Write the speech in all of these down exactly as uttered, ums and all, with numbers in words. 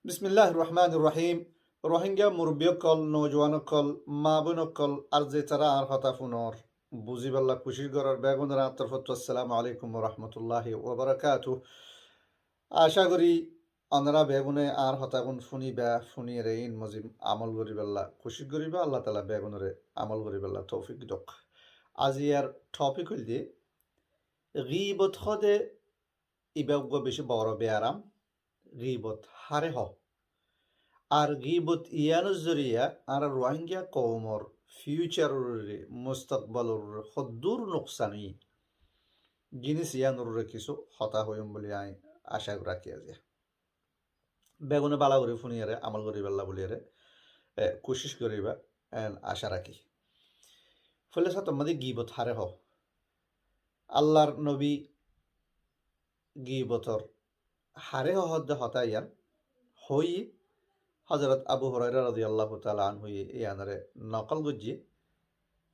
Bismilláhir rohmánir rohím. Rohingya murubbi ókkol, noujuwan ókkol, maa boin ókkol, ar ze tará añár hotá funór, buzibálla kucíc gorór, beggúnore añár torfóttu assalamu aléikum wa rahmatulláhi wa barakátuhu. Acá gorí onorá beggúne añár hotágun fúniba, fúniyeré iín mozim amól goríballa kucíc goríba. Allah taala beggúnore amól goríballa toufik douk. Aijjar topik óilde gíbot hoóde ibá uggúa bicí boro bearam. Gíbot haré hoó? Ar gíbot iánor zoriya añára Rohingya koumor fiucaroré, mustokbaloré hoddúr nuksan óiye, jinís iánoré kissú hotá hoiyum buli aññí acá rakí aijja. Beggúne bála gorí fúniyeré amól goríballa buliyeré, e, kucíc goríba, en acá rakí. Foila sátor mazé gíbot haré hoó? Allar nobi gíbotor haré hoó hoódde hotá ián hoóiye, Hozorot Abu Huraira rodiyalláhu taala anhu ye iánoré nokól goijjé.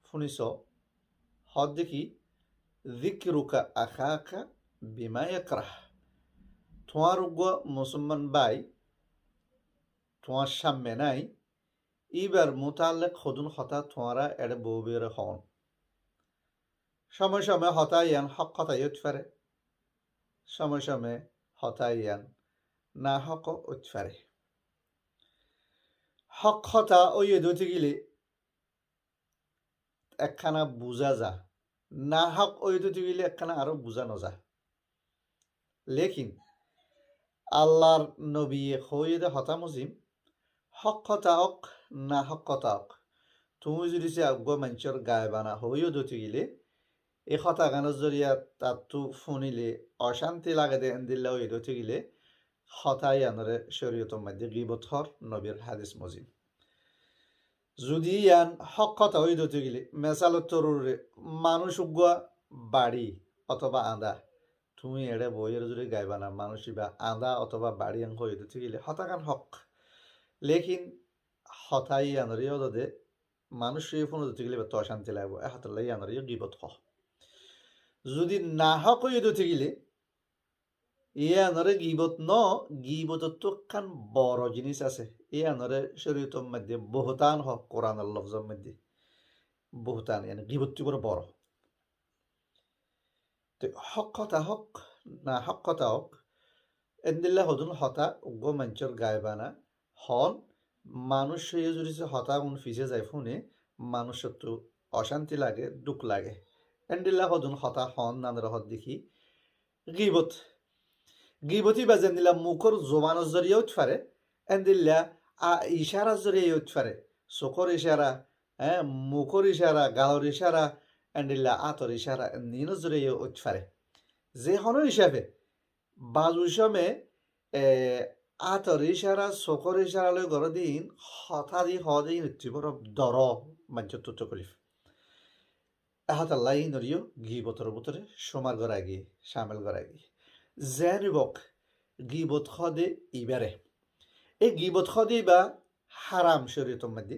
Fúniso, hoódde ki, "Zikruka akáka bima yakrah." Tuáñr uggúa musolman bái tuáñr cámme nái, íbar mutallek hodún hotá tuáñra eçé boóiyoré hoón. Cómoi cómoi hotá ián hók hotá óit fare, cómoi cómoi hotá ián nahók óit fare. Hók hotá óiye dé óite gile ekkána buzá za, nahók óiye dé óite gile ekkána aró buzá no za. Lékin Allar nobiye hoóiye dé hotá mozim, hók hotá ók, nahók hotá ók, tuñí zodi sá uggúa maincór gaibana hoóiyo dé óite gile, e hotáganor zoriya tattú fúnile ocánti lage dé endilla óiye dé óite gile, hotá iánoré córiyotor mazé gíbot hoór, nobir hádis mozim. Zodi ián hók hotá óiye dé óite gile, mesalor toré manúic uggúa baçí otóba añdá, tuñí eçé boóiyoré zodi gaibana manúic ibá añdá otóba baçí en hoóiyo dé óite gile hotágan hók. Lékin hotá iánoré yó dé manúic ibá fúne dé óite gile ibáttu ocánti laibo, e hotálla iánoré yó gíbot hoó. Zodi nahók óiye dé óite gile, iánoré gíbot noó, gíbotottú ekkán boro jinís asé. Iánoré córiyotor mazé buhtán hoó, Kuranor lofzor mazé. Buhtán, yáni gíbottú boro boro. Te hók hotá hók, nahók hotá ók, endilla hodún hotá uggúa maincór gaibana hoón, manúic óiye zodi sá hotágun fisé zai fúne, manúicottú ocánti lage, duk lage. Endilla hodún hotá hoón nanoré hoódde ki, gíbot. Gíbot ibá zendilla mukór zubanor zoriya óit fare, endilla a, icárar zoriya óit fare. Sukór icára, e, mukór icára, galor icára, endilla átor icára, endilla zoriya óit fare. Ze honó icáfe, bazu cómoi, e, átor icára, sukór icára loi goró dé iín, hotá di hoó dé iín ottú boro doro maincóttu tokolif. E hotálla iínoré yó gíbotor bútore cúmar gorá giyé, cámil gorá giyé. Zeén óibok, gíbot hoó dé ibáre. E gíbot hoó dé ibá háram córiyotor mazé.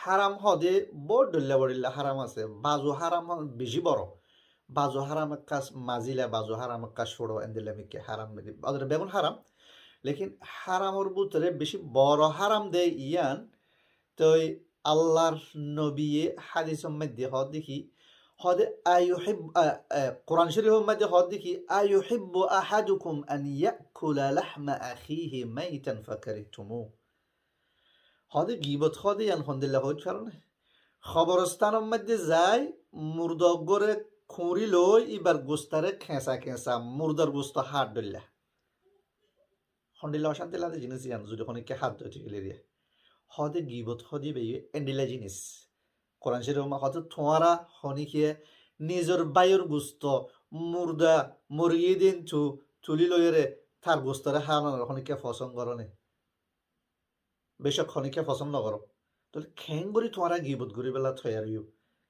Háram hoó dé boóut dhoilla boçilla háram asé. Bazu háram hoó bicí boro. Bazu háram ekká mazila, bazu háram ekká cúço, endilla mikká háram, bazu beggún háram. Lékin háramor bútore bicí boro háram dé ián, toi Allar nobiye hádisor mazé hoódde ki, hoódde ayuhib-, a, a, Kuran córifor mazé hoódde ki, "Ayuhibbu ahadukum an ya'kula lahma akhihi maitan fakarihtumuh." Hoódde gíbot hoódde ián hondilla hoóit faro né? Hoborostánor mazé zai murda uggúare kuñri loi íbar gustore keñsa keñsa murdar gusto hár dhoilla. Hondilla ocánti lage jinís ián, zodi honikka hár dói tákile diya. Hoódde gíbot hoódde ibá endilla jinís. Kuran córifor mazé hoódde tuáñra honikka nizor báiyor gusto murda mori giyé dé iín tu-, tuli loiyóre tar gustore hár nonoré honikka fosón goró né? Becók honikka fosón nogoró. Tóile keéngorí tuáñra gíbot goríballa toiyar óiyo?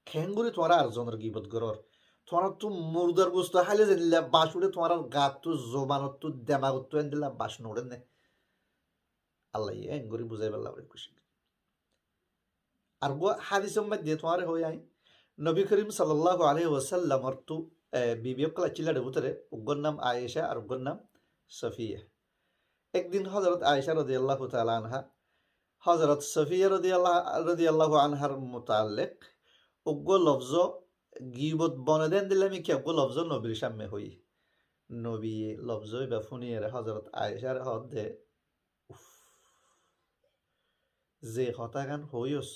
Keéngorí tuáñra arzonor gíbot gorór? Tuáñrattú murdar gusto háile zendilla bac uçé tuáñrar gattú, zubanottú, demagottú endilla bac no uçé né? Allaye eéngorí buzáiballa gorí kucíc. Ar uggúa hádisor mazé tuáñre hoói aññí, Nobi Korim sallallahu alaihi wasallamorttú, e, bibi ókkol accíl dé bútore, uggúar nam Aisha ar uggúar nam Safiya. Ek din Hozorot Aisha rodiyallahu taala anha, Hozorot Sofiya rodiyallahu, rodiyallahu anhar mutaallik uggwá lofzo gibot bone de endilla mikká uggwá lofzo nobir cámme hoiye. Nobiye lofzo íba fúniyore Hozorot Aishare hoódde, "Uf, ze hotágan hoiyós,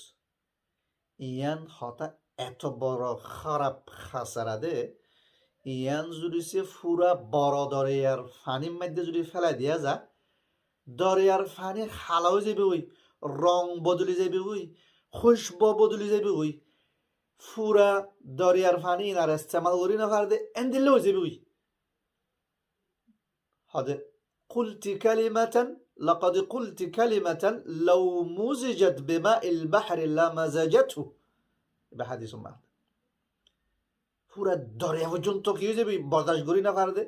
ián hotá eto boro háraf hasara de, ián zudi se fura boro doriyar fanír maidde zudi félai diya za, doriyar faní hala ói zaibogói, rong bodoli zaibogói, kúcbu bodoli zaibogói, fura doriyar faní inar estemal gorí no fare de, endilla ói zaibogói." Hode, "Qulti kalimatan, laqad qulti kalimatan law muzijat bima'il bahri la mazajathu." Íba hadis ummá. Fura doriya foijjonto ki ói zaibo, bordac gorí no fare de.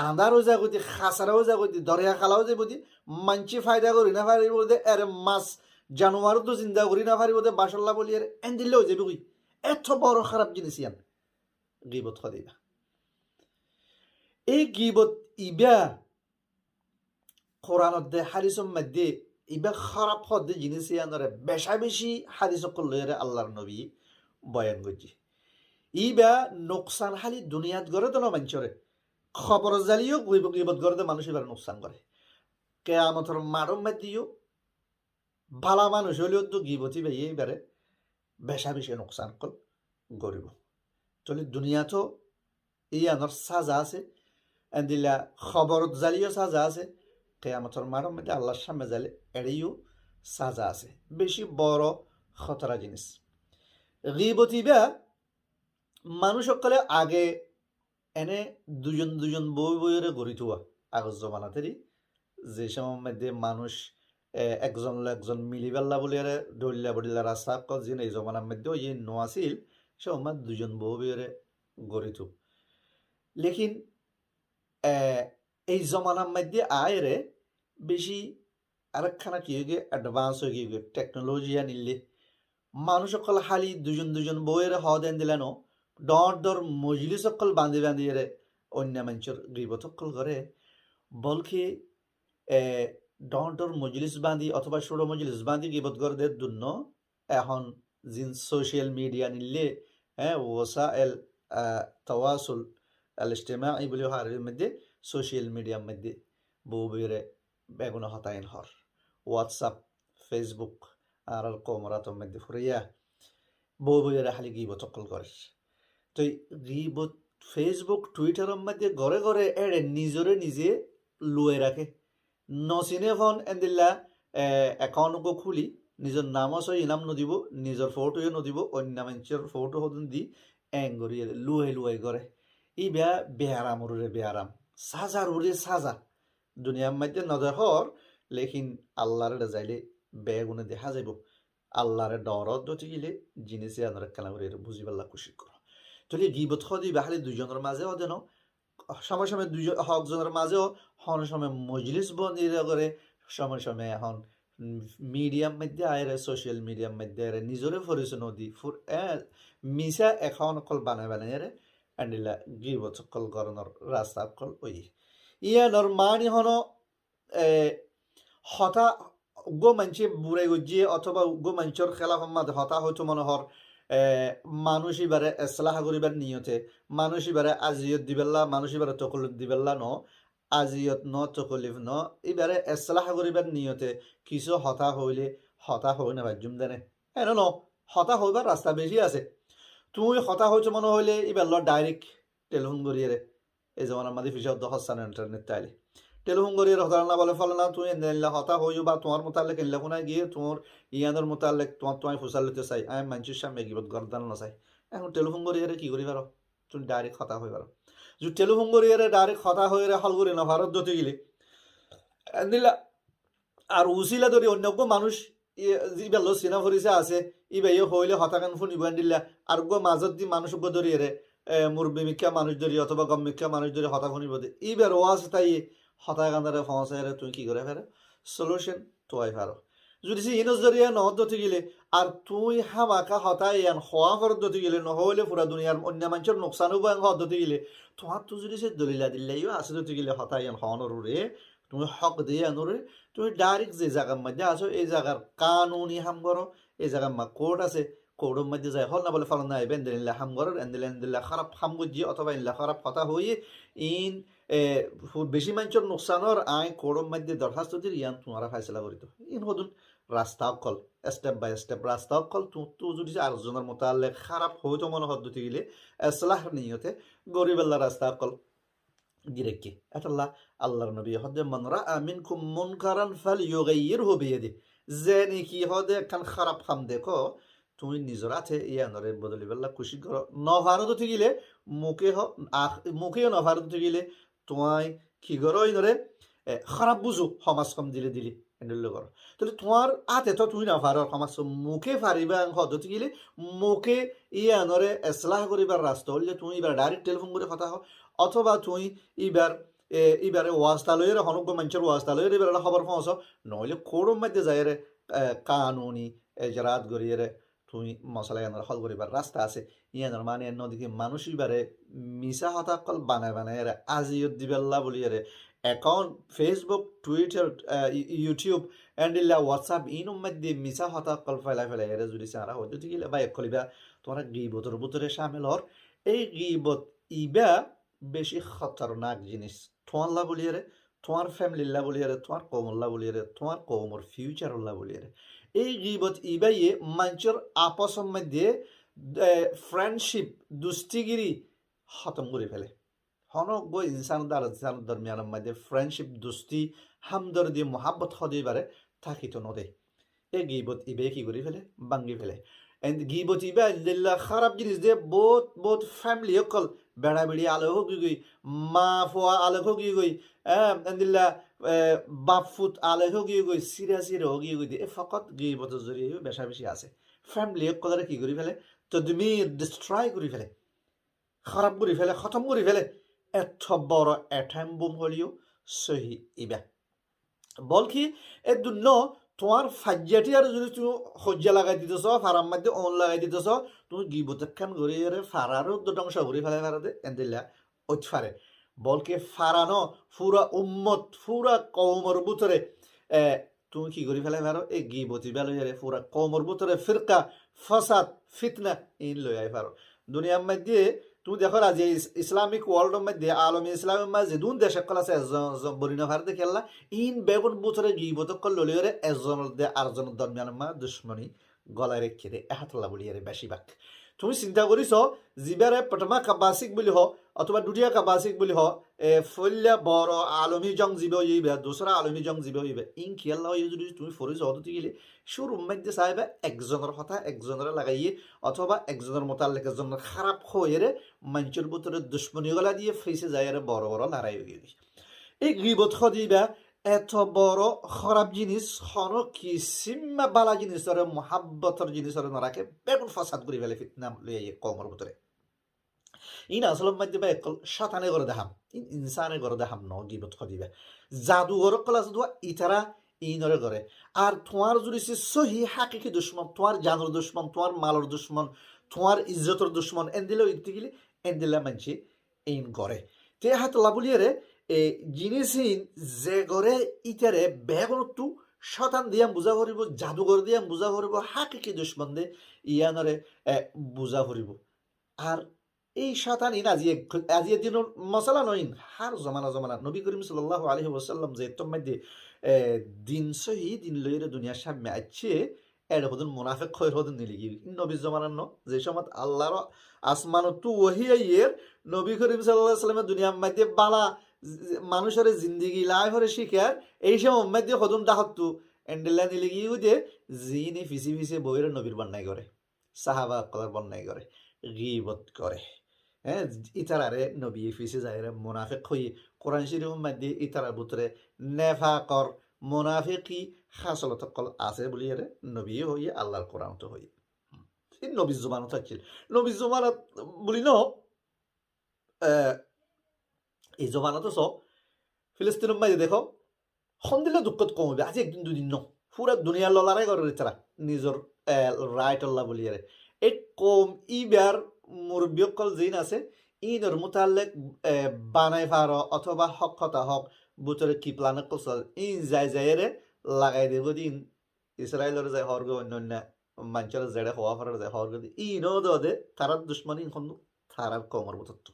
Andar ói zagói de, hasara ói zagói de, doriya hala ói zaibo de, maincé faida gorí no faribo de, ere mas januar to zinda gorí no faribo de, bacolla boli ere, endilla ói zaibogói. Eto boro háraf jinis iyan. Gibot hoó de íba. Ei gibot íba Kuranot de, hadisor maidde, íba háraf hoó de jinis iyanore beca beci hadis ókkol loiyore Allar nobi boyan goijje. Íba nuksan háli duniyat gore de no maincóre. Koborot zaileyó gib-, gibot gore de manúc íbare nuksan gore. Keyamotor maçor maiddeyó bála manúc óileyó de gibot íbaye íbare beca beci nuksan ókkol goribo. Tóile duniyat iyanor saza asé, endilla koborot zaileyó saza asé, keyamotor maçor maidde Allar cámme zaile ereyó saza asé. Beci boro hótora jinis. Gibot íba manúc ókkole age ene duizon duizon boi boiyore gorito. Agor zomanat eri ze cómot maidde manúc, e, ekzon loi ekzon milibálla buli ere dhoilla bodhoilla rasta ókkol zin ei zomanar maidde óiye no asíl, cómot duizon boi boiyore gorito. Lekin, e, ei zomanar maidde aiyere beci arekkán ki ói giyé, advance ói giyé, technology anille. Manúc ókkol háli duizon duizon boiyore hoó de endilla no, dhoóñr dhoóñr mojlis ókkol bañdí bañdí ere oinno maincór gibot ókkol gore, bolke, e, dhoóñr dhoóñr mojlis bañdí otóba cúço mojlis bañdí gibot gore de dun no, ehón zin social media nille, e, wasail, e, tawasul al ijtimai buli hoó Arobir maidde, social media maidde boi boiyore beggúne hotá iín hoór. WhatsApp, Facebook, añárar koumor átor maidde furaiya, boi boiyore háli gibot ókkol gorer. Toi gibot Facebook, Twitteror maidde gore gore ere nizore nize luwai raké. No sine fon endilla, e, account uggwá kúli, nizor nam ó sóiyi nam no dibo, nizor foto yó no dibo, oinno maincór foto hodún di, en gorí luwai luwai gore. Íba beram ore beram, sazar ore saza. Duniyar maidde no dehór, lekin Allar ere zaile beggúne dehá zaibo. Allar ere dhorót dóti gile jinis iyanore kena gorí ere buzibálla kucíc goró. Tóile gibot hoó de íba háli duizonor mazé hoó de no, cómoi cómoi duizon, hó ekzonor mazé ó, hono cómoi mojlis bañdí ere gore, cómoi cómoi ehón, mm, media maidde aiyere, social media maidde aiyere, nizore forisoy no di, fur-, e, misá account ókkol banai banai ere, endilla gibot ókkol goronor rasta ókkol óiye. Iyanor mani hono e, hotá uggwá maincé burai goijjé otóba uggwá maincór hélaf or maze hotá hoito mone hoór, e, manúc íbare eslah goríbar niyote, manúc íbare aziyot dibálla, manúc íbare tokolif dibálla no, aziyot no, tokolif no, íbare eslah goríbar niyote kissú hotá hoilé hotá hoi no faijjum dene. Ene no, hotá hoibar rasta beci asé. Tuñí hotá hoito mone hoilé íbar loi direct telefon gorí ere. Ei zomanar maze fisá uddo hossá no internet táile. Telefon gorí ere hotá na bole fale na, tuñí endilla endilla hotá hoiyó ba tuáñr mutallek endilla fúna giyé, tuáñr iyanor mutallek, tuáñr tuáñr fusar loito sai, añí maincór cámne gibot goróddan no sai. Ehón telefon gorí ere ki gorí faro? Tuñí direct hotá hoi faro. Zodi telefon gorí ere direct hotá hoi ere hól gorí no faro dóti gile, endilla ar usila dóri oinno uggwá manúc, i-, íbar loi sina forisoy asé, íbaye hoilé hotágan fúnibo endilla, ar uggwá mazot di manúc uggwá dóri ere, e, murubbi mikká manúc dóri otóba gom mikká manúc dóri hotá fúnibo de, íbar wasitáye hotáganore foóñsai ere tuñí ki gorí faro? Solution tuwai faro. Zodi se inor zoriya no dóti gile, ar tuñí hámaka hotá iyan hoó faro dóti gile, no hoilé fura duniyar oinno maincór nuksan óibo en hoó dóti gile, tuáñttu zodi se dolil adilla yó asé dóti gile hotá iyan hoónor ure, Tuñí hók de yíanoré, tuñí dhairek ze zagar maze asó, ei zagar kanuni ham goró, ei zagar maze kourt asé, kourtor maze zai hoó na bóle, "Falana ibá endilla ham gorér, endilla endilla hóraf ham goijjé, otóba endilla hóraf hotá hoiyé, iín, e, fu-, beci maincór nuksan ór, añí kourtor maze dorhásto dir, yían tuáñra faisala gorí do." Iín hodún rasta ókkol, step by step rasta ókkol, tuñí, tuñí zodi ar zonor mutallek hóraf hoóito mone hoó de óile, eslah niyote goríballa rasta ókkol. Gírekki. Étolla Allar nobiye hoó de, "من رأى منكم منكرا فليغيره بيده." Ze niki hoó de ekkán hóraf ham dekó, tuñí nizor áte yíanoré bodolibálla kucíc goró. Nofaró de óile, muke ho-, ah, muke yó nofaró de óile, tuñí ki goró inoré, e, hóraf buzó, hom az hom dile dile, endilla goró. Tóile tuáñr áte to tuñí nofaró, hom az hom muke faribá, hoó de óile, muke yíanoré eslah goríbar rasta óile tuñí íbare dhairek telifon gorí hotá hoó, otóba tuñí íbar, e, íbare wasta loiyóre, honó uggwá maincór wasta loiyóre íbare hóbor foóñso, noóile kourtor maze zaiyóre, e, kanuni ejraat goríyóre tuñí mosala yíanoré hól goríbar rasta asé. Yíanor mane en no de ki manúic íbare misá hotá ókkol banai banaiyóre, aziyot dibálla buliyóre, account, Facebook, Twitter, e, You-, YouTube, endilla WhatsApp, iínor maze misá hotá ókkol félai félaiyóre zodi añára hoó de óile, bái ókkol, ibá tuáñra gibotor bútore camil ór. Ei gibot ibá beci hótornak jinis. Tuáñlla buliyóre, tuáñr femililla buliyóre, tuáñr koumolla buliyóre, tuáñr koumor fiucarolla buliyóre. Ei gibot ibáye maincór afosor maze, e, frendcip, dustigiri hótom gorí féle. Honó uggwá insán ar insánor dormiyanor maze frendcip, dusti, hámdordi, muhábbot hoó de íbare tákito no de. E gibot ibáye ki gorí féle? Báñgi féle. En gibot ibá endilla hóraf jinis de, bout, bout femili ókkol, beça beçi alok ói giyói, ma fua alok ói giyói, e, endilla, e, baf fut alok ói giyói, sira sira ói giyói de. E fokot gibotor zoriya ibá beca beci asé. Femili ókkolore ki gorí féle? Todmir, destroy gorí féle. Hóraf gorí féle, hótom gorí féle. Eto boro atom bom hoileyo sóhi ibá. Bolki edún no, tuáñr faijja tiyar zodi tuñí hoijja lagai dito só, farar maze on lagai dito só, tuñí gibot ekkán goríyóre fararé uddú dóngco gorí félai faro de, endilla óit fare. Bolki fara no, fura ummot, fura koumor bútore, e, tuñí ki gorí félai faro? E gibot ibá loiyóre fura koumor bútore firka, fosad, fitna iín loi ai faro. Duniyar maze tuñí dekó, aijja is-, Islamic worldor maze, alome Islamor maze zedún dec ókkol asé, ezzon ezzon boli no fare de kiyólla, iín beggún bútore gibot ókkol loi loiyóre ezzonor de ar zonor dormiyanor maze ducmoni golai raikké de, e hátolla buliyóre beci bák. Tuñí sinta gorí só, zibare Potoma Kabasik buli hoó, otóba Dudiya Kabasik buli hoó, e, foila boro alomi jong ziba óiye ibá, dusra alomi jong ziba óiye ibá, iín kiyólla óiye zodi tuñí fori só de óile, cúrur maze saiba ekzonor hotá ekzonore lagaiyé, otóba ekzonor mutallek ekzonor hóraf hoiyóre, maincór bútore ducmoni golai diyé, fise zaiyóre boro boro lorai ói giyói. E gibot hoó de ibá eto boro hóraf jinis, honó kisimma bála jinisore, muhábbotor jinisore no raké, beggún fosad gorí féle, fitna loi aiyé koumor bútore. Iín asolor maze bái ókkol cótane goré de ham, iín insane goré de ham no, gibot hoó de ibá. Zadugor ókkol asé de, ítara iínore goré. Ar tuáñr zodi se sóhi hákiki ducmon, tuáñr janor ducmon, tuáñr malor ducmon, tuáñr izzotor ducmon, endilla ói gile, endilla maincé iín goré. Te e hátolla buliyóre, e, jinis iín ze goré ítare beggúnottú cótan de yián buzá foribó, zadugor de yián buzá foribó, hákiki ducmon de yiánore, e, buzá foribó. Ar ei cótan iín aijja ek-, aijja ek dinor mosala no, iín hár zomana zomana. Nobi Korim sallallahu alaihi wasallam ze ettór maze, e, din sóhi din loiyóre duniyar cámne aiccé, ére hodún munafek hoiyóre hodún niligi. Iín nobir zomanar no, ze cómot Allar asmanottú wohi aiyér, Nobi Korim sallallahu alaihi wasallame duniyar maze bála z-, z-, manúcore zindigi laifor cíkar, ei cómot maze hodún dhákottú endilla niligi de, ziíne fise fise boiyóre nobir bonnai goré, sáhaba ókkolor bonnai goré, gibot goré. Hé, ítarare nobiye fise zaiyóre munafek hoiyé, Kuran Córifor maze ítarar bútore nefakor, munafeki hásolot ókkol asé buliyóre nobiye hoiyé, Allar Kuranot hoiyé. Iín nobir zomanot accíl. Nobir zomanot buli no, e, ei zomanot só, Filistinor maze dekó, hondilla dukkót koum óibo, aijja ek din dui din no. Fura duniyar loi lorai gorer ítara. Nizor, e, raitolla buliyóre. E koum íbar murubbi ókkol ziín asé, iínor mutallek, e, banai faro otóba hók hotá hók, bútore ki plan ókkol solér, íin zai zaiyóre lagai dibou de íin Israilore zai hoórgoi, oinno oinno maincóre zeçé hoó farer zai hoórgoi de íin ó de, tarár ducmon íin hondú, tarár koumor bútottu.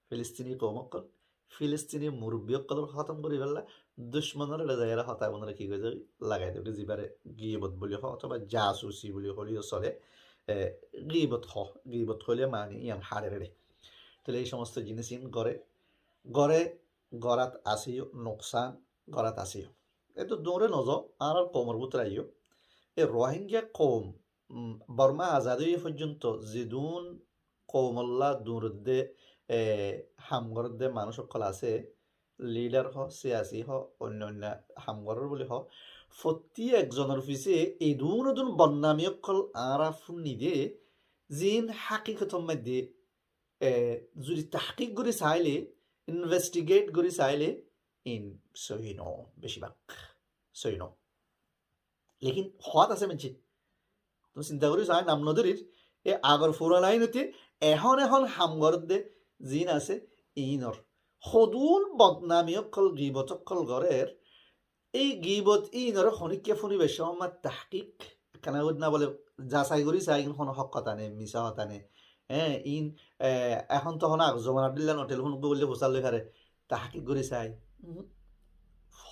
Filistini koum ókkol, Filistini murubbi ókkolore hótom goríballa ducmonore zaiyóre hotá íbaré ki goijjé, lagai dibou de, zibáre gibot buli hoó otóba jasusi buli hoileyó sole, e, gibot hoó, gibot hoilé mani ían haçe re. Tóile ei somosto jinis íin gore, gore, gorát asé yó, nuksan gorát asé yó. Eto duñre nozó, añárar koumor bútore aiyó. E Rohingya koum, um, Borma azad óiye foijjonto zedún koumolla duñredde, e, ham goredde manúic ókkol asé, lidar hoó, siyasi hoó, oinno oinno ham gorer buli hoó, fottí ekzonor fisé edún edún bodnami ókkol añára fúnni de, ziín hákikotor maidde, e, zudi tahkik gorí sailé, investigate gorí sailé, íin sóhi no, beci bák sóhi no. Lekin hoát asé maincé. Tuñí sinta gorí saó, nam no dórir, e agor furana íinote ehón ehón ham goredde ziín asé, íinor hodún bodnami ókkol, gibot ókkol gorer, ei gibot íinore honikka fúnibar somot tahkik, ekkán ót na bole, zasai gorí sai, íin hono hók hotá né, misá hotá né. E, íin, e, ehón to hono agor zomanar dilla no, telefon uggúa goille fusár loi fare, tahkik gorí sai. Uhum.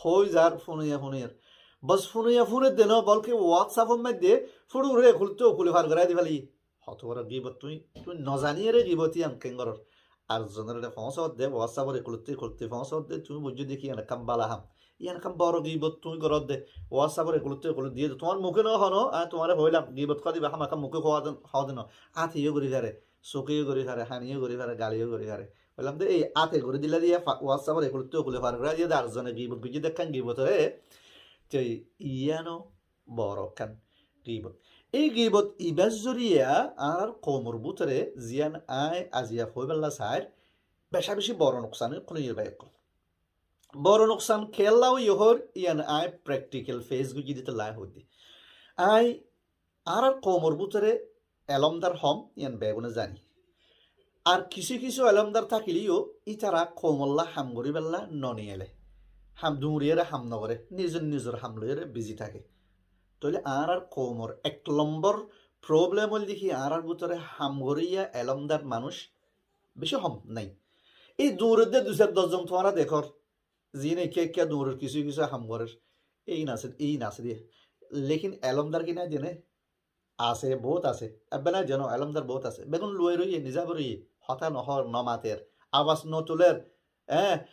Hoi zar, fúnoiya fúnoiyar. Bos fúnoiya fúnoir de no, bolke WhatsApp or maidde fúrure kúlto kúle far gorai di félaiye. Hoto boro gibot tuñí, tuñí no zaniyore gibot ían ken goror. Ar zonore foóñsa de, WhatsApp ore kúlto kúlto foóñsa de, tuñí buijjó de ki ían ekkán bála ham. Ían ekkán boro gibot tuñí goror de, WhatsApp ore kúlto kúlto diye de. Tuáñr muke no hono, añí tuáñre hoilam, gibot hoó de ba, hámaká muke hoó de, hoó de no. Áte yó gorí fare, suke yó gorí fare, hane yó gorí fare, gale yó gorí fare. Hoilam de, ei áte gorí dila de, fa-, WhatsApp ore kúlto kúle far gorai diye de, ar zone gibot goijjé de ekkán gibot ore, te íano boro ekkán gibot. Ei gibot ibar zoriya añárar koumor bútore ziyan añí aziya hoibálla sair, beca beci boro nuksan ókkol óiye bái ókkol. Boro nuksan kiyólla óiye hoór, ían añí practical face goijjí de tolla añí hoóir de. Añí añárar koumor bútore elómdar hom, ían begune zani. Ar kissú kissú elómdar tákile yó ítara koumolla ham goríballa no niyele. Ham duñriyóre ham no goré, nizor nizor ham loiyóre bizi táke. Tóile añárar koumor ek lombor problem óilde ki, añárar bútore ham goríya elómdar manúic beci hom nái. Ei duñredde dui sair doc zon tuáñra dekór, ziíne ekká ekká duñror kissú kissú ham gorér. Íin asé, íin asé de. Lekin elómdar ki nái de né? Asé, bout asé. Ebbe nái de no, elómdar bout asé. Beggún luwai roiye, nizab roiye, hotá no hoór, no mater, abas no tuler, e,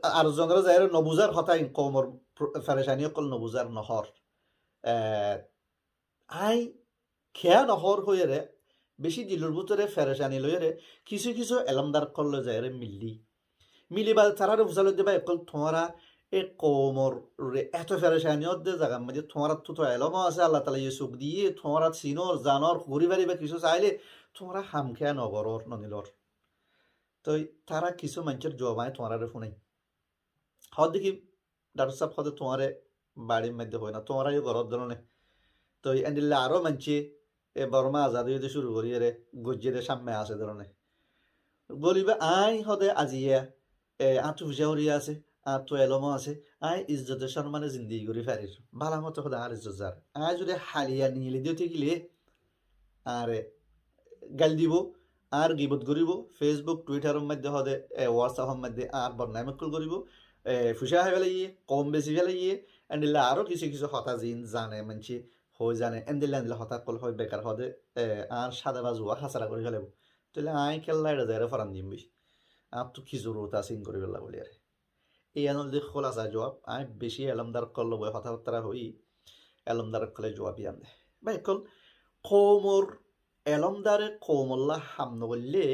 ar zonore zaiyóre no buzar hotá íin, koumor pro-, ferecani ókkol no buzar, no hoór. E, añí kiyá no hoór hoiyóre, beci dilor bútore ferecani loiyóre, kissú kissú elómdar ókkol loi zaiyóre milli. Mili bade tarare fusár loi de bái ókkol, tuáñra e koumoré eto ferecani ódde zagar maze tuáñrattu to elóm asé, Allah taala ye suk diye, tuáñra sinor, zanor, gorí fariba kissú saile, tuáñra ham kiyá no goror, no nilor? Toi tara kissú maincór juab añí tuáñrare fúnai. Hoódde ki, Dhaktor sáb hoódde tuáñre barir maze hoói na, tuáñra yó goror dóro né. Toi endilla aró maincé e Borma azad óiye de cúru goríyore goijjé de, sámme asé dóro né. Goliba añí hoóde aziya, e, añáttu fuisá kuri asé, añáttu elóm asé, añí izzote cormane zindigi gorí farir. Bála moto hoóde añár izzot zar. Añí zodi haliya niyeli de tákile, añáre gail dibo, añár gibot goríbo, Facebook, Twitter or maze hoóde, e, WhatsApp or maze añár bodnami ókkol goríbo, e, fuisá hái félaiye, koum besi félaiye, endilla aró kissú kissú hotá ziín zane maincé, hoi zane, endilla endilla hotá ókkol hoi bekar hoóde, e, añár sáda bazuwa hásara gorí félaibo. Tóile añí kiyólla eçe zaiyóre foran dim bái? Añáttu ki zorurot asé íin goríballa bóli aré. Ían óilde kúlasa juab. Añí beci elómdar ókkol loi hotábattara hoói, elómdar ókkole juab ían de. Bái ókkol, koumor elómdare koumolla ham no goille,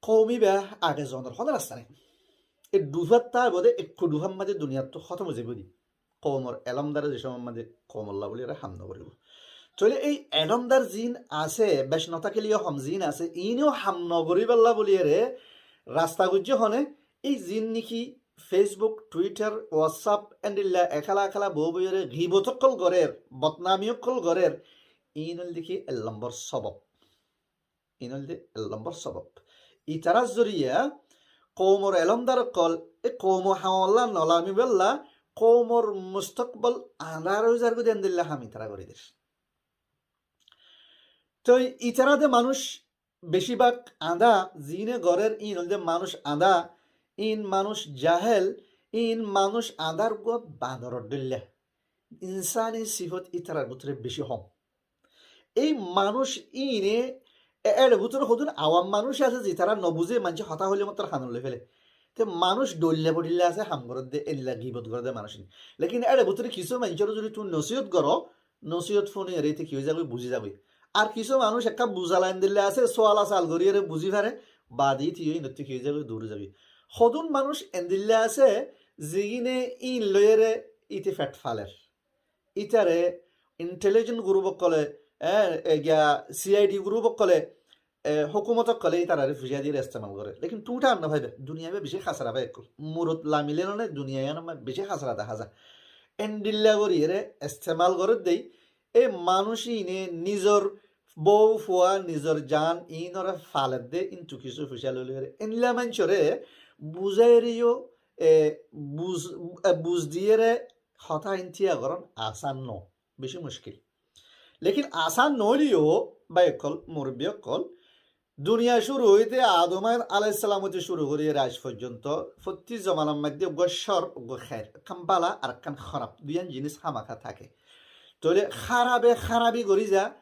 koum íba age zonor hono rasta nai. E dufatta bode ekku dufar maze duniyattu hótom ói zaibo de. Koumor elómdare ze cómot maze koumolla bóli ere ham no goribo. Tóile ei elómdar ziín asé, bec no tákile yó hom ziín asé, iín yó ham no goríballa bóli ere rasta goijjé hone, ei ziín niki Facebook, Twitter, WhatsApp, endilla ekala ekala bou boiyóre gibot ókkol gorér, bodnami ókkol gorér, iín óilde ki ek lombor sobob. Iín óilde ek lombor sobob. Itarar zoriya koumor elómdar ókkol, e koumo hamolla nolamibólla, koumor mustakbol andár ói zargói de endilla ham itará gorí der. Toi itará de manúic beci bák andá, ziíne gorér íin óilde manúic andá, íin manúic jahel, íin manúic andár uggúa bandoror dóilla. Insáni sifot ítarar bútore beci hom. Ei manúic íine e-, éçe bútore hodún awam manúic asé zitará nobuzé, maincé hotá hoilé mottor hanot loi féle. Te manúic dhoilla bodhilla asé ham gorédde, endilla gibot gorédde manúic íin. Lekin éçe bútore kissú maincóre zodi tuñí nosiyot goró, nosiyot fúniyóre íte ki ói zagói, buzí zagói. Ar kissú manúic ekká buzala endilla asé, suala sal goríyore buzí fare, baade íte yó ínottú ki ói zagói, duri zagói. Hodún manúic endilla asé, zigíne íin loiyóre íte fet faler. Ítare intelligent group ókkole, e, e, giya C I D group ókkole, e, hókumot ókkole ítarare fuisá diyóre estemal goré. Lekin tuñí thaar no faiba, duniyai beci hásara bái ókkol. Murot lamile none duniyai yíanot beci hásara dehá za. Endilla goríyore estemal gorédde, e manúic íine nizor bou fua, nizor jan íinore faledde, íntu kissú fuisá loi loiyóre. Endilla maincóre buzáiyore yó, e, buz, e, buz diyóre hotá ín tíya gorón asán no, beci muckil. Lekin asán no óileyo, bái ókkol, murubbi ókkol, duniya cúru óite Adom alaihis salam óite cúru goríyore aij foijjonto fottí zomanar maidde uggúa cór, uggúa hér, ekkán bála ar ekkán hóraf, duiyán jinis hámaká táke. Tóile hárafe hárafi gorí za,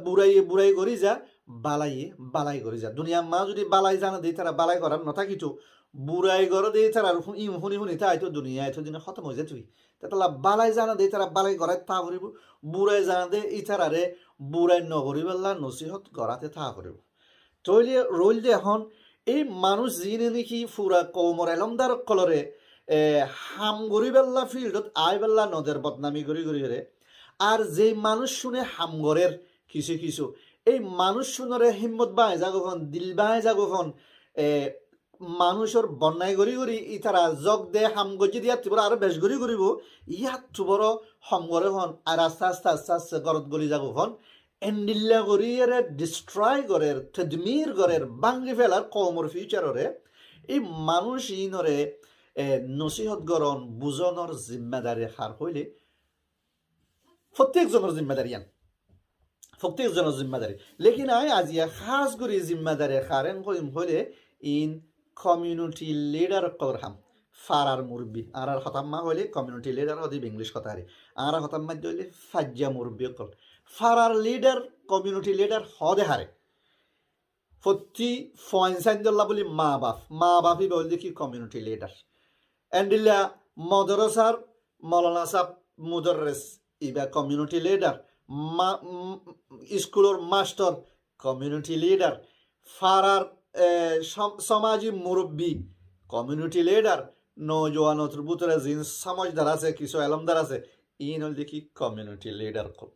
buraiye burai gorí za, bálaiye bálai gorí za. Duniyar maá zodi bálai zane de ítara bálai gorát no tákito, burai goré de ítarar hú-, íin húni húni táito, duniya eto dine hótom ói zaito. Tetolla bálai zane de ítara bálai gorát táa foribó, burai zane de ítarare burai no goríbolla nosihot goráte táa foribó. Tóile roilde ehón ei manúic ziíne niki fura koumor elómdar ókkolore, e, ham goríbolla fildot aibólla no der, bodnami gorí goríyore. Ar ze manúiccúne ham gorér kissú kissú, ei manúiccúnore himmot báñgi zagói fon, dil báñgi zagói fon, e, manúicor bonnai gorí gorí ítara zog de ham goijjé de yáttu boro aró bec gorí goríbo, yáttu boro hom goré fon, ar aste aste aste aste gorot goli zagói fon, endilla goríyore destroy gorér, tedmir gorér, báñgi félar koumor future ore. Ei manúic íinore, e, nosihot gorón, buzónor zimmadari hár hoilé, fottíek zonor zimmadari yían. Fottíek zonor zimmadari. Lekin añí aziya hás gorí zimmadari hárén hoiyum hoilé, íin community leader ókkolor ham. Farar murubbi. Añárar hotá maá hoilé community leader hoóde iba English hotá ar. Añárar hotá maá hoilé faijja murubbi ókkol. Farar leader, community leader hoóde hare. Fottí fuain sáindolla bóli maa baf, maa baf íba óilde ki community leader. Endilla modorosar molana sáb, mudorres, íba community leader. Ma-, m-, iskulor mastor, community leader. Farar, e, som-, somaji murubbi, community leader. Noujuwanor bútore ziín somojdar asé, kissú elómdar asé, íin óilde ki community leader ókkol.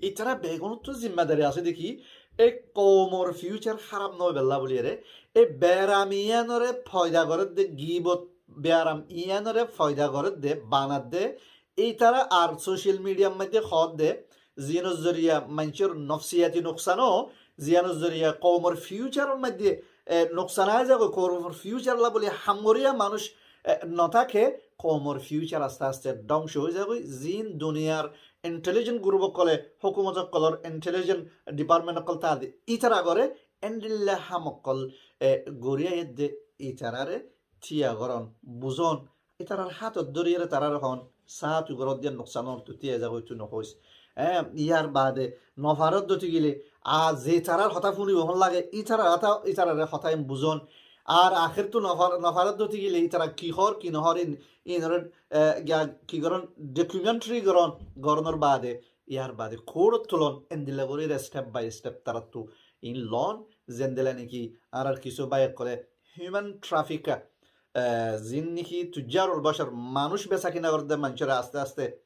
Ítara beggúnottú zimmadari asé de ki, e koumor future háraf no óibolla bóli ere, e beram yíanore foida gorédde, gibot beram yíanore foida gorédde, banadde, ítara ar social mediar maidde hoódde, ziínor zoriya maincór nofsiyati nuksan ó, ziínor zoriya koumor futuror maidde, e, nuksan aái zagói, koumor future olla bóli ham goríya manúic, e, no táke, koumor future aste aste dóngco ói zagói, ziín duniyar intelligent group ókkole, hókumot ókkolor intelligent department ókkol táa de, ítara goré, endilla ham ókkol, e, gorí aiyédde, ítarare tíya gorón, buzón, ítarar hátot dóriyore tarare hoón, saá tui goródde yían nuksanor, tui tíya zagói, tui no hoóis. E, yar baade nofaródde óitegile, a, ze ítarar hotá fúnibo hoón lage, ítarar hotá, ítarare hotá ín buzón. Ar ahér tui nofar-, nofaródde óitegile, ítara ki hoór, ki no hoór, ín, ínoré, e, giya ki gorón, documentary gorón, gorónor baade, yar baade courtot tulón, endilla gorí step by step tarattú ín loón, zendilla niki añárar kissú bái ókkole human trafficker, e, ziín niki tujjarul bashar, manúic besakina gorédde maincóre aste aste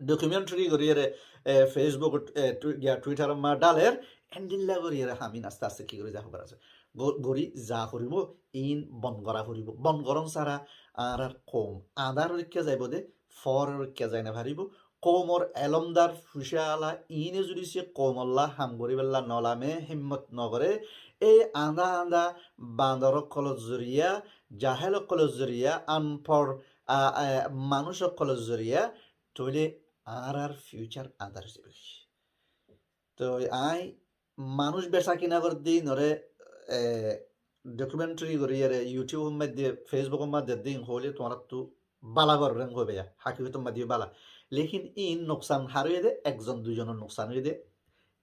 documentary goríyore, e, Facebook, e, twi-, giya Twitter ma dhaler, endilla goríyore ham ín aste aste ki gorí za foribo, go-, gorí za foribo, ín bon gorá foribo. Bon gorón sára añárar koum andár óikka zaibo de, foór óikka zai no faribo. Koumor elómdar fucáala íine zodi se koumolla ham goríbolla no lame, himmot no goré, Ei añdá añdá bandor ókkolor zoriya, jahel ókkolor zoriya, anfor, a, a, manúic ókkolor zoriya, tóile añárar future andár ói zaibói. Toi añí manúic beca kina gorédde ínore, e, documentary goríyeré YouTube or maze, Facebook or maze dedde ín hoilé tuáñrattú bála gorér hoibá, hakikotor maze yó bála. Lekin ín nuksan har óiye dé, ekzon duizonor nuksan óiye dé.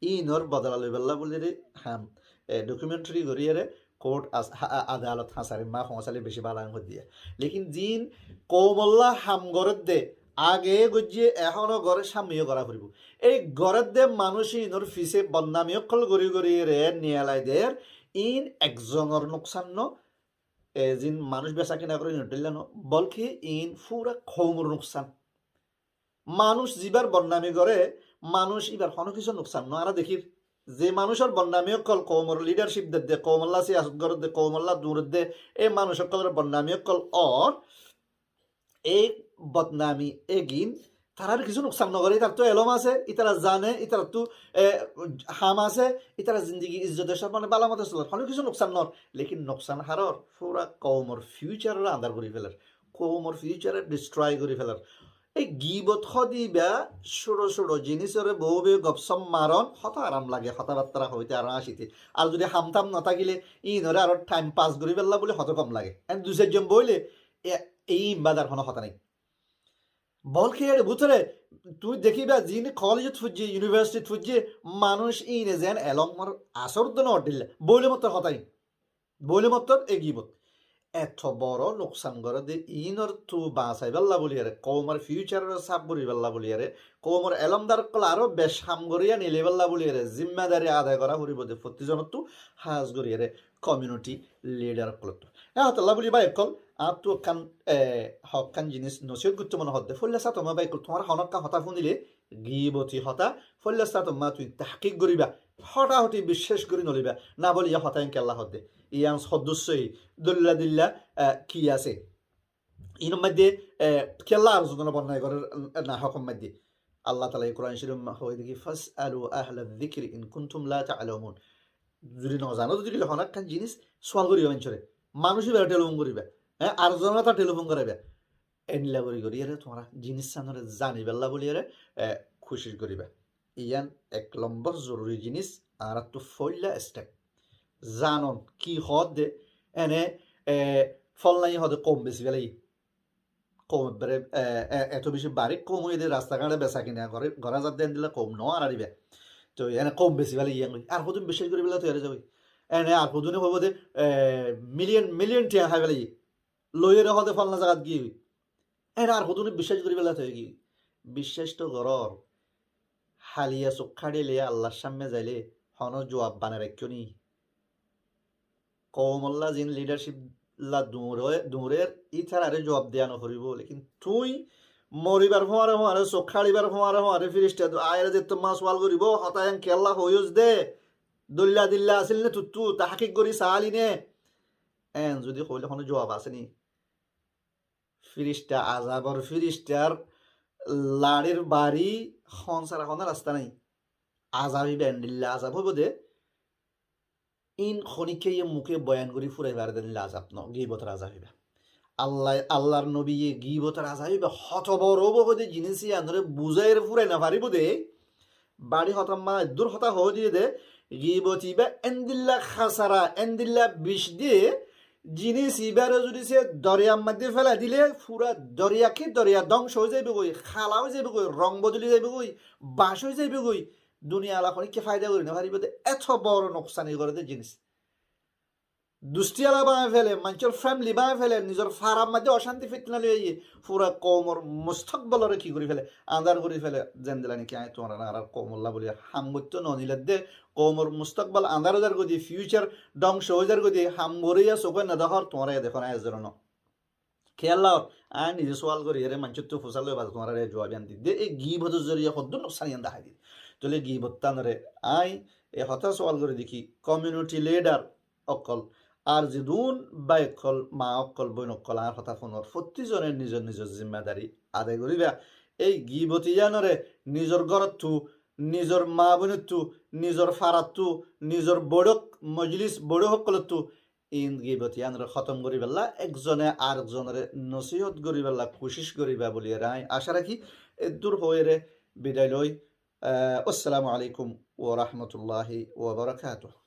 Ínor bodola loibálla buliré ham, e, documentary goríyeré court as-, ha-, a-, adalot hañsari ma foóñsaile beci bála hoódde. Lekin ziín koumolla ham gorédde, age goijjé, ehóno goré, sámneyo gorá foribó. Ei gorédde manúic ínor fisé bodnami ókkol gorí goríyeré niyalai der, ín ekzonor nuksan no, e, ziín manúic beca kina goré ínor dhoilla no, bolki ín fura koumor nuksan. Manúic zibár bodnami goré, manúic íbar honó kissú nuksan no. Añára dekír, ze manúicor bodnami ókkol, koumor leadership dedde, koumolla siyasot gorédde, koumolla duñredde, e manúic ókkolor bodnami ókkol ór, e bodnami egin tarár kissú nuksan no goré. Ítarattu elóm asé, ítara zane, ítarattu, e, ham asé, ítarar zindigi izzote sommane bála mote soler, honó kissú nuksan no ór. Lekin nuksan har ór, fura koumor future ore andár gorí feler, koumor future ore destroy gorí feler. Ei gibot hoóde íba cúro cúro jinísore bou bou gopsop maron, hotá aram lage, hotábattá hoóite ar háñsite. Ar zodi ham tam no tákile, ínore aró time pass goríballa buli hotá gom lage. En dui sair zon boóile, e, ei ín bade ar honó hotá nái. Bolki er bútore tuñí dekíba, ziín kolejot foijjé, universityt foijjé, manúic íne zeén elómor asór dó no dhílla. Boóile mottor hotá ín. Boóile mottor e gibot. Eto boro nuksan goré dé, ínor tú basaibálla buliyeré, koumor future ore saf goríbálla buliyeré, koumor elómdar ókkol aró bec ham gorí anibálla buliyeré, zimmadari adai gorá foribó dé, fottí zonottú hás goríyeré, community leader ókkolottú. E hotálla buli bái ókkol, añáttu ekkán, e, hokkán jinis nosiyot goittó mone hoódde. Foilla sátomma bái ókkol, tuáñra honókka hotá fúnile, giboti hotá, foilla sátomma tuñí tahkik goríba, hotáhoti biccác gorí noliba, na bóli yá hotá ián kiyólla hoódde, ián hoddúr sóhi, dóilla dóilla, e, ki asé. Ínor maze, e, kiyólla ar zuduna bonnai gorér, e, na hókor maze. Allah taala Kuran Córif or maze hoói dé ki, "Fas'alu ahla zikri in kuntum la ta'lamun." Zodi no zano, zodi kile honó ekkán jinis sual goríba manúcore. Manúic íbare telefon goríba. E, ar zone ta telefon goráiba. Endilla gorí gorí ere tuáñra jinis sanore zanibálla buli ere, e, kucíc goríba. Ián ek lombor zoruri jinis, añárattu foilla step. Zanon ki hoódde, ene, e, folnaye hoóde koum besi félaiye. Koum ebbere, e, e, eto beci barik koum óiye dé rasta gañçe besa kina goré, gorá zadde endilla koum no añárar íba. Toi ene koum besi félaiye ián goi. Ar hodún biccác goríbálla toiyar ói zagói. Ene ar hodúne hoibó dé, e, million, million tiañ hái félaiye. Loiyóre hoóde folna zagat giyói. Ene ar hodúne biccác goríbálla toiyar giyói. Biccác to gorór. Haliya suk háçile Allar sámme zaile honó zuab banai raikkó ni? Koumolla ziín leadership lla duñre-, duñrer, ítarare zuab diya no foribó. Lekin tuñí moribar fuáñre fuáñre, suk háçibar fuáñre fuáñre, firista du-, aiyóre zettómma sual goríbo, hotá ián kiyólla hoiyós dé, dóilla dóilla asíl né tuttú, tahkik gorí saáli né? En zodi hoile honó zuab asé ni? Firista, azabor firistar laçir bari hon sára honó rasta nái. Azab íba endilla azab óibo dé, ín honikkáye muke boyan gorí furai fare dé endilla azab no, gibotor azab íba. Allah, Allar nobiye gibotor azab íba hoto boro óibo hoóde jinis iánore buzaiyóre furai no faribó dé, Bari hotá ma, eddur hotá hoói diyé dé, gibot ibá endilla hasara, endilla bic dé, jinis ibáre zodi se doriyar maze félai dile, fura doriya ki doriya dóngco ói zaibói goi, hala ói zaibói goi, rong bodoli zaibói goi, bac ói zaibói goi. Duniya ala honikka faida gorí no faribó dé, eto boro nuksani goré dé jinis. Dusti ala báñgi féle, maincór family báñgi féle, nizor farar maze ocánti fitna loi aiyé, fura koumor mustakbalore ki gorí féle, andár gorí féle, zendilla niki añí tuáñrare añárar koumolla buli ham goittó no niladde, koumor mustakbal andár ói zargoi de, future dóngco ói zargoi de, ham gorí ya sóke no dekór, tuáñra ya dekó na, ezzor no. Kiyólla ór, añí nize sual gorí, ere maincóttu fusár loi bade tuáñrare juab iyan di de, e gibotor zoriya hoddúr nuksan iyan dahái di. Tóile gibot tanore añí e hotá sual gorí de ki, community leader ókkol, ar zedún bái ókkol, maa ókkol, boin ókkol, añár hotá funor, fottí zone nizor nizor zimmadari adai goríba. Ei giboti iyanore nizor górottu nizor maa-boinottu, nizor farattú, nizor boiçók, mojlis boiçók ókkolottu in gibot iánore hótom goríbolla, ekzone arekzonore nosihot goríbolla kucíc goríba buli aññí acá rakí. Eddúr hoiyére bidai loi. Eh, assalamu alaikum wa rahmatullahi wa barakatuhu.